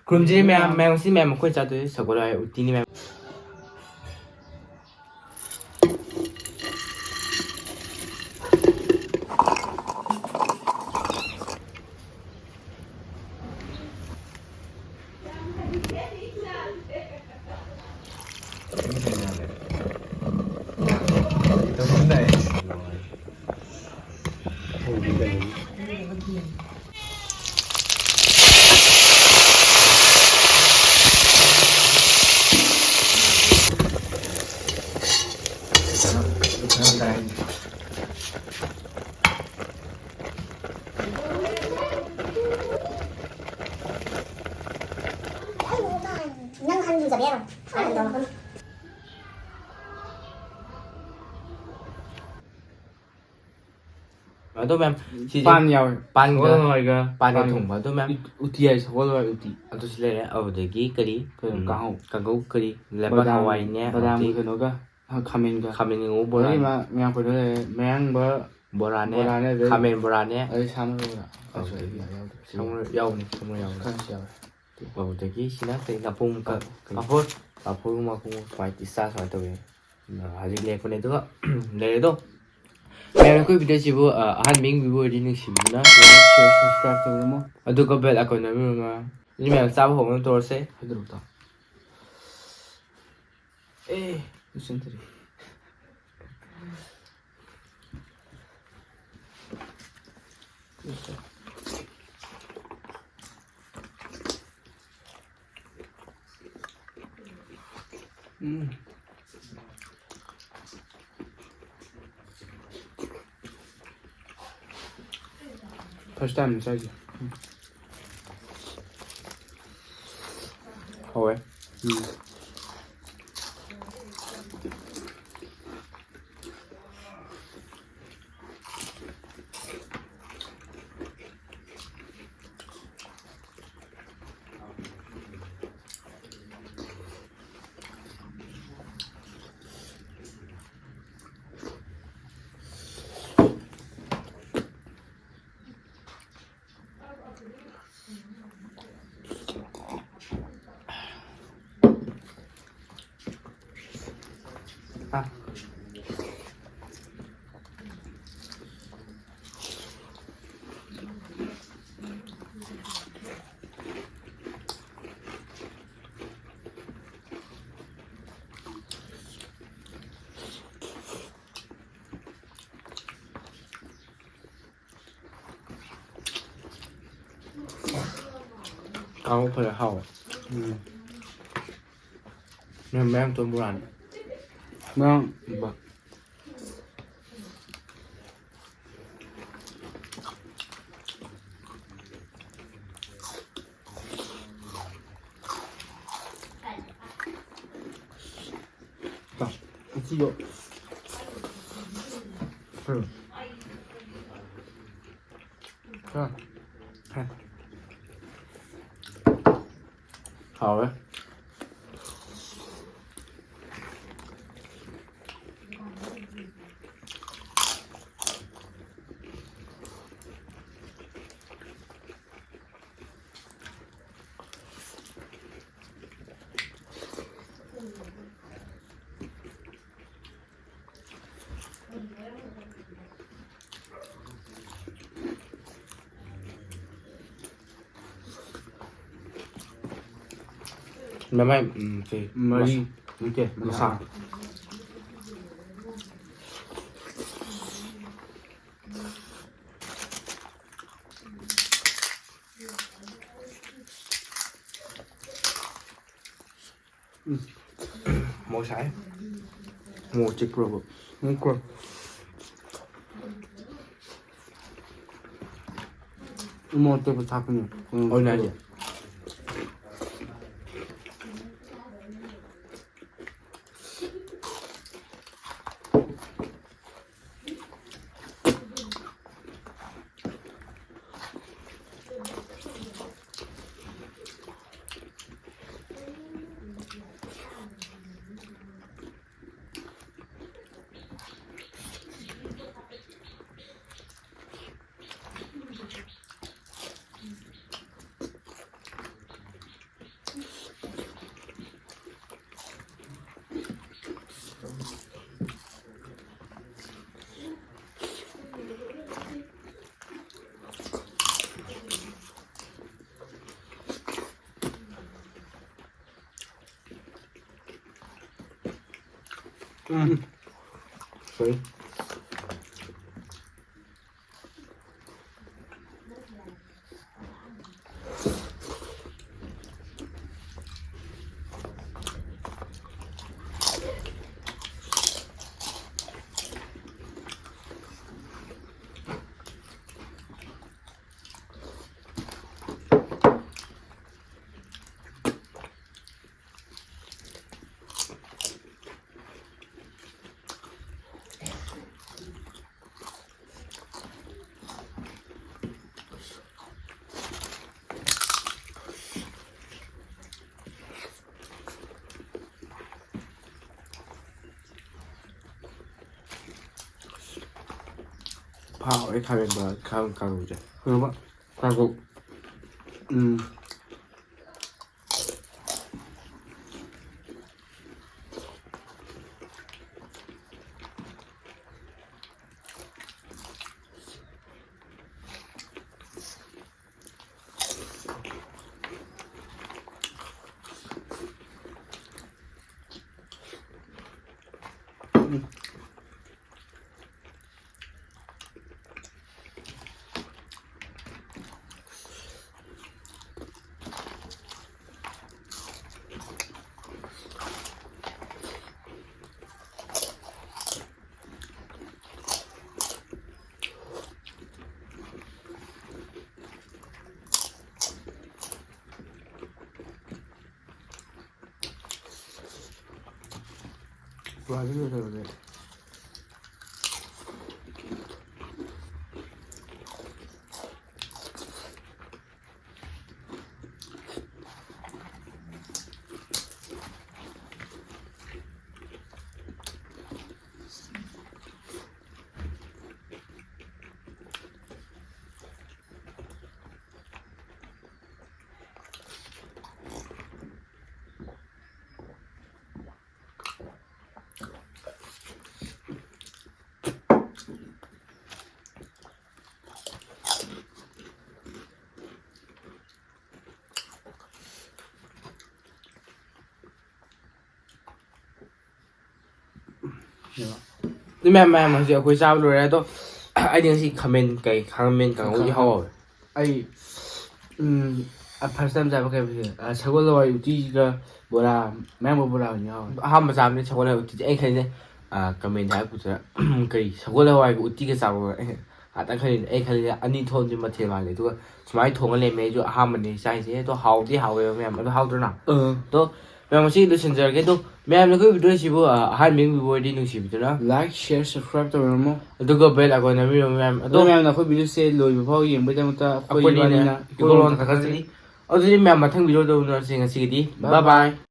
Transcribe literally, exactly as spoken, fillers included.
ꯈꯨꯔꯨꯝꯖꯔꯤ ꯃꯌꯥꯝ, ꯃꯌꯥꯝ, ꯉꯁꯤ ꯃꯌꯥꯝ ꯑꯩꯈꯣꯏ ꯆꯥꯗꯣꯏꯁꯦ ꯁꯒꯣꯜ ꯍꯋꯥꯏ ꯎꯇꯤꯅꯤ ꯃꯌꯥꯝ꯫ ꯅꯪ ꯍꯟ ꯂꯨꯖꯕ ꯌꯥꯔꯣꯏ꯫ ꯑꯩ ꯍꯟ ꯇꯧꯔꯛꯀꯅꯨ꯫ ꯑꯗꯣ ꯃꯦꯝ, ꯁꯤꯁꯦ ꯄꯥꯟ ꯌꯥꯎꯋꯦ꯫ ꯄꯥꯟꯒ, ꯁꯒꯣꯜ ꯍꯋꯥꯏꯒ ꯄꯥꯟꯒ ꯄꯥꯟꯒ꯫ ꯊꯣꯡꯕ꯫ ꯑꯗꯣ ꯃꯦꯝ, ꯎꯇꯤ ꯍꯥꯏ, ꯁꯒꯣꯜ ꯍꯋꯥꯏ ꯎꯇꯤ꯫ ꯑꯗꯨꯁꯨ ꯂꯩꯔꯦ꯫ ꯑꯗꯨꯗꯒꯤ ꯀꯔꯤ? ꯀꯩꯅꯣ, ꯎꯝ, ꯀꯥꯡꯍꯧ꯫ ꯀꯥꯡꯍꯧ ꯀꯔꯤ? ꯂꯩꯕꯥꯛ ꯕꯗꯥꯝ, ꯍꯋꯥꯏꯅꯦ, ꯕꯗꯥꯝꯒ ꯑꯗꯩ ꯀꯩꯅꯣꯒ, ꯈꯥꯃꯦꯟꯒ꯫ ꯈꯥꯃꯦꯟ ꯉꯧꯕ ꯑꯗꯩ ꯕꯣꯔꯥꯅꯦ꯫ ꯃꯌꯥꯝ ꯀꯩꯅꯣ ꯂꯩꯔꯦ, ꯃꯌꯥꯡꯕ ꯕꯣꯔꯥꯅꯦ, ꯕꯣꯔꯥꯅꯦ, ꯑꯗꯩ ꯈꯥꯃꯦꯟ ꯕꯣꯔꯥꯅꯦ꯫ ꯑꯗꯩ ꯁꯥ ꯃꯔꯣꯏ ꯕꯣꯔꯥ꯫ ꯑꯗꯨꯗꯒꯤ ꯌꯥꯎꯗꯦ꯫ ꯁꯥ ꯃꯔꯣꯏ ꯌꯥꯎꯕꯅꯦ, ꯁꯥ ꯃꯔꯣꯏ ꯌꯥꯎꯕꯅꯦ꯫ ꯈꯔꯁꯨ ꯌꯥꯎꯔꯦ꯫ ꯑꯗꯨꯗꯒꯤ ꯁꯤꯅ ꯀꯩ? ꯂꯐꯨ ꯃꯀꯨ꯫ ꯄꯥꯐꯣꯔ꯫ ꯄꯥꯐꯣꯔ꯫ ꯄꯥꯐꯣꯔ ꯃꯀꯨ ꯁꯨꯃꯥꯏꯅ ꯏꯁꯇꯥꯏꯜ ꯁꯨꯃꯥꯏꯅ ꯇꯧꯋꯦ꯫ ꯍꯧꯖꯤꯛ ꯂꯦꯛꯄꯅꯦ꯫ ꯑꯗꯨꯒ ꯂꯩꯔꯦ ꯑꯗꯣ꯫ ꯃꯌꯥꯝ ꯑꯩꯈꯣꯏ ꯚꯤꯗꯤꯑꯣꯁꯤꯕꯨ, ꯑ, ꯑꯍꯥꯟꯕ ꯌꯦꯡꯕꯤꯕ ꯑꯣꯏꯔꯗꯤ ꯅꯨꯡꯁꯤꯕꯤꯗꯨꯅ like, share, subscribe ꯇꯧꯕꯤꯔꯝꯃꯣ꯫ ꯑꯗꯨꯒ bell icon ꯅꯝꯕꯤꯔꯝꯃꯣ꯫ ꯑꯗꯨ ꯃꯌꯥꯝ ꯆꯥꯕ ꯍꯧꯕ ꯇꯧꯔꯁꯦ꯫ ꯍꯥꯏꯗꯣꯔꯛꯇꯣ꯫ ꯑꯦ, ꯂꯣꯏꯁꯤꯟꯗ꯭ꯔꯤ꯫ ꯎꯝ꯫ First time ꯆꯥꯏꯁꯦ꯫ ꯍꯥꯎꯋꯦ꯫ ꯎꯝ꯫ ꯀꯥꯡꯉꯧ ꯐꯖꯅ ꯍꯥꯎꯋꯦ꯫ ꯎꯝ꯫ ꯅꯣꯏ ꯃꯌꯥꯡ ꯇꯣꯟ ꯕꯣꯔꯥꯅꯤ꯫ ꯃꯌꯥꯡ ꯕ-, ꯎꯇꯤꯗꯣ꯫ ꯎꯝ꯫ ꯍꯥ꯫ ꯍꯥ꯫ ꯍꯥꯎꯋꯦ꯫ ꯃꯃꯥꯏ, ꯎꯝ, ꯀꯩ, ꯃꯔꯤ꯫ ꯃꯁꯥ꯫ ꯅꯠꯇꯦ, ꯃꯁꯥ꯫ ꯃꯁꯥ꯫ ꯎꯝ꯫ ꯃꯣꯔꯣꯛ ꯁꯥꯏ꯫ ꯃꯣꯔꯣꯛ ꯆꯤꯛꯄ꯭ꯔꯕ? ꯆꯤꯛꯄ꯭ꯔꯣ? ꯎꯃꯣꯔꯣꯛ ꯑꯇꯦꯛꯄ ꯊꯥꯛꯄꯅꯦ꯫ ꯎꯝ꯫ ꯑꯗꯨꯅꯦ ꯍꯥꯏꯁꯦ꯫ ꯎꯝ꯫ ꯁꯣꯔꯤ꯫ ꯍꯥꯎꯋꯦ ꯈꯥꯃꯦꯟ ꯕꯣꯔꯥ, ꯈꯥꯃꯦꯟ ꯀꯥꯡꯍꯧꯁꯦ꯫ ꯀꯩꯅꯣꯃ, ꯀꯥꯡꯍꯧ꯫ ꯎꯝ꯫ ꯑꯗꯨ ꯃꯌꯥꯝ, ꯃꯌꯥꯝ ꯍꯧꯖꯤꯛ ꯑꯩꯈꯣꯏ ꯆꯥꯕ ꯂꯣꯏꯔꯦ꯫ ꯑꯗꯣ ꯑꯩꯗꯤ ꯉꯁꯤ ꯈꯥꯃꯦꯟ ꯀꯩ, ꯈꯥꯃꯦꯟ ꯀꯥꯡꯍꯧꯁꯤ ꯍꯥꯎꯋꯦ꯫ ꯑꯩ, ꯎꯝ, first time ꯆꯥꯕ ꯀꯩ ꯍꯥꯏꯕꯁꯦ, ꯑ, ꯁꯒꯣꯜ ꯍꯋꯥꯏ ꯎꯇꯤꯒ ꯕꯣꯔꯥ, ꯃꯌꯥꯡꯕ ꯕꯣꯔꯥ ꯑꯣꯏꯅ ꯌꯥꯎꯋꯦ꯫ ꯑꯍꯥꯟꯕ ꯆꯥꯕꯅꯤ ꯁꯒꯣꯜ ꯍꯋꯥꯏ ꯎꯇꯤꯁꯦ꯫ ꯑꯩ ꯈꯜꯂꯤꯁꯦ, ꯑ, ꯀꯃꯦꯟꯗ ꯍꯥꯏꯔꯛꯄꯗꯨꯗ, ꯀꯔꯤ, ꯁꯒꯣꯜ ꯍꯋꯥꯏꯒ ꯎꯇꯤꯒ ꯆꯥꯕ, ꯑꯩ ꯉꯥꯛꯇꯪ ꯈꯜꯂꯤꯅꯦ꯫ ꯑꯩ ꯈꯜꯂꯤꯁꯦ ꯑꯅꯤ ꯊꯣꯛꯑꯗꯤ ꯃꯊꯦꯜ ꯃꯥꯜꯂꯦ꯫ ꯑꯗꯨꯒ ꯁꯨꯃꯥꯏꯅ ꯊꯣꯡꯉ ꯂꯩꯔꯝꯃꯦ꯫ ꯑꯩꯁꯨ ꯑꯍꯥꯟꯕꯅꯦ ꯆꯥꯏꯁꯦ꯫ ꯑꯗꯣ ꯍꯥꯎꯗꯤ ꯍꯥꯎꯋꯦꯕ ꯃꯌꯥꯝ꯫ ꯑꯗꯣ ꯍꯥꯎꯗ꯭ꯔꯣ ꯅꯪ? ꯑꯥ꯫ ꯑꯗꯣ ꯃꯌꯥꯝ, ꯉꯁꯤ ꯂꯣꯏꯁꯤꯟꯖꯔꯒꯦ꯫ ꯑꯗꯣ ꯃꯌꯥꯝꯅ ꯑꯩꯈꯣꯏ video ꯁꯤꯕꯨ, ꯑ, ꯑꯍꯥꯟꯕ ꯌꯦꯡꯕꯤꯕ ꯑꯣꯏꯔꯗꯤ ꯅꯨꯡꯁꯤꯕꯤꯗꯨꯅ like, share, subscribe ꯇꯧꯕꯤꯔꯝꯃꯣ꯫ ꯑꯗꯨꯒ bell icon ꯅꯝꯕꯤꯔꯝꯃꯣ ꯃꯌꯥꯝ꯫ ꯑꯗꯣ ꯑꯗꯣ ꯃꯌꯥꯝꯅ ꯑꯩꯈꯣꯏ video ꯁꯦ ꯂꯣꯏꯕ ꯐꯥꯎ ꯌꯦꯡꯕꯒꯤꯗꯃꯛꯇ ꯑꯩꯈꯣꯏ ꯑꯩꯈꯣꯏꯅꯤꯅ ꯏꯕꯥꯅꯤꯅ ꯏꯀꯣꯛ ꯂꯣꯟ ꯊꯥꯒꯠꯆꯔꯤ꯫ ꯑꯗꯨꯗꯤ ꯃꯌꯥꯝ ꯃꯊꯪ video ꯗ ꯎꯅꯔꯁꯤ꯫ ꯉꯁꯤꯒꯤꯗꯤ bye bye꯫